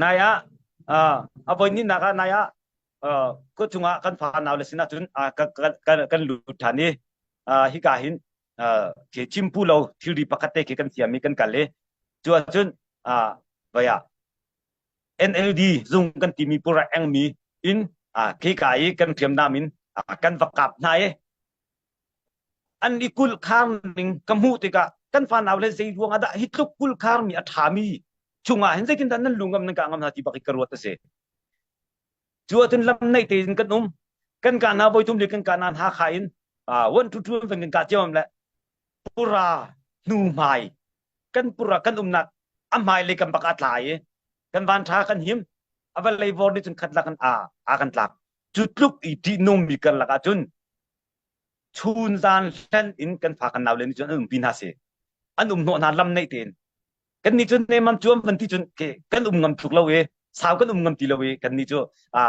Nai ah a voi hnihnak ah nai ah khua chungah kan fa nau le sinah cun kan lut ṭhan i hika hin khi chimpu lo thilri pakhat te khi kan siam i kan kal i cu ahcun vai ah NLD zung kan timi pura engmi in khika i kan hriamnam in kan va kap hna i an i kulh khar ning ka hmuh tikah kan fanau le zei ruang ah dah hi tluk kulh khar mi a ṭha mi chungah hin zeitindah nan lu ngam nan kah ngam hna ti bak i ka ruat a si. Cu ahcun lam naih tein kan um. Kan kah hna voi thum li kan kah hna Hakha in one two two van kan kah ciammam le pura hnu hmai kan pura kan umnak a hmai lei kan bak a tla i kan van ṭha kan him a van lei vor nih cun khat lak in a a kan tlak cu tluk i ṭihnung mi karlak ahcun chun zan hlen in kan fa kan nau le nih cun an umpi hna si an um hnawh hna lam neih tein kan nih cun nemam cuam van ti cun kan um ngam tuk lo i sau kan um ngam ti lo i kan nih cu a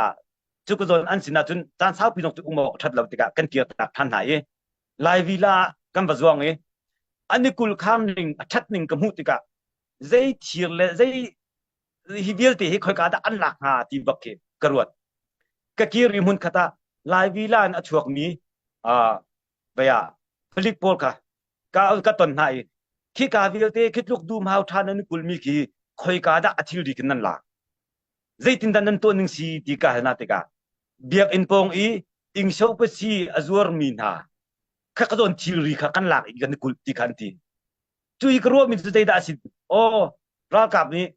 cu ka zawn an sinah cun caan saupi zong cu um awk ṭhat lo tikah kan kir tak ṭhan hna i Lai vila ah kan va zuang i an i kul khar ning a ṭhat ning ka hmuh tikah zei thir le zei hi vialte hi khoika dah an lak hnga ti bak khi ka ruat. Ka kir i hmun khat ah Lai vila in a chuakmi uh, vaya palik pawl kha ka ka ton hna i khika vialte khi tluk dum hau ṭha nan kulmi khi khoika dah a thilri khin nan lak zeitindah nan tuah ning si ti ka hal hna tikah biakinn pawng i ingso pasi a zuarmi hna kha ka zawn thilri kha kan lak i kan i kulh ti kha an ti Cu i ka ruahmi cu zeidah a si? Aw, ralkap nih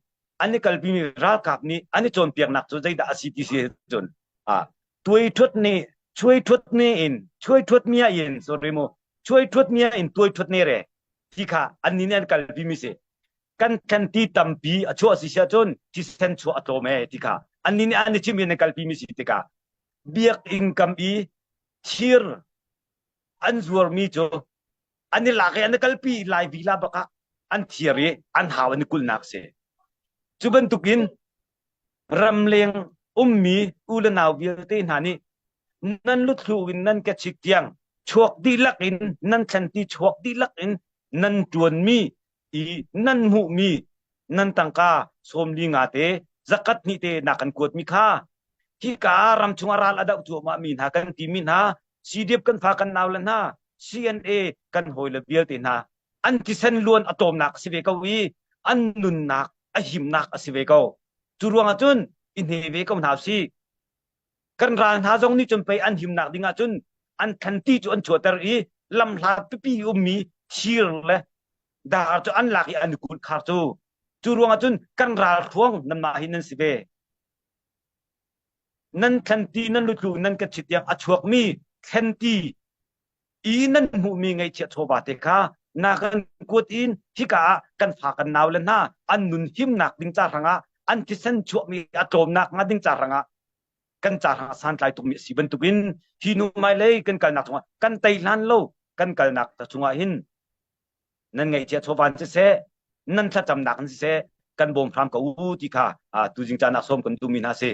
an i kalpimi ralkap nih an i cawnpiaknak cu zeidah a si ti si cun ah tuai ṭhuat nih chuai ṭhuat ne in chuai ṭhuat mia in sorry mu chuai ṭhuat mia in tuai ṭhuat ne re ti kha annih nih an kalpimi si kan kan ti tampi a chuah si sia cun thisen chuah a tlawm e ti kha annih nih an i chim in an kalpimi si tikah biakinn kam i thir an zuarmi cu an i lak i an i kalpi lai vila bak ah an thiar i an hau an i kulhnak si. Cu bantukin ramleng ummi u le nau vialte hna nih nan luthlu in nan kechik tiang chuak dihlak in nan thlanti chuak dihlak in nan ṭuanmi i nan hmuhmi nan tangka sawmli nga te zakat hnih te na kan kuatmi kha hika ram chungah ral a doh cuahmah mi hna kan timi hna CDF kan fa kan nau le hna CNA kan hawile vialte hna an thisen luan a tlawmnak a si ve ko i an nunnak a himnak a si ve ko cu ruangah cun i hne ve ko hna usih kan ral hna zong nih cun pei an himnak ding ah cun an thlanti cu an chuahter i lamhlat pipi ummi thir le dar cu an lak i an i kulh khar cu cu ruangah cun kan ralhruang nanmah hi nan si ve nan thlanti nan lutlu nan ka chit tiang a chuakmi thlanti i nan hmuhmi ngaihchiah chawva te kha na kan kuat in hika ah kan fa kan nau le hna an nun himnak ding ca hrangah an thisen chuahmi a tlawmnak hnga ding ca hrangah kan ca hrangah santlai tukmi a si bantukin hi nu hmailei kan kalnak chungah kan tei hlan lo kan kalnak chungah hin nan ngaihchiah chawva in siseh nan thlacamnak in siseh kan bawm hram ko u ti kha tuzing caan ah sawm kan duhmi hna si.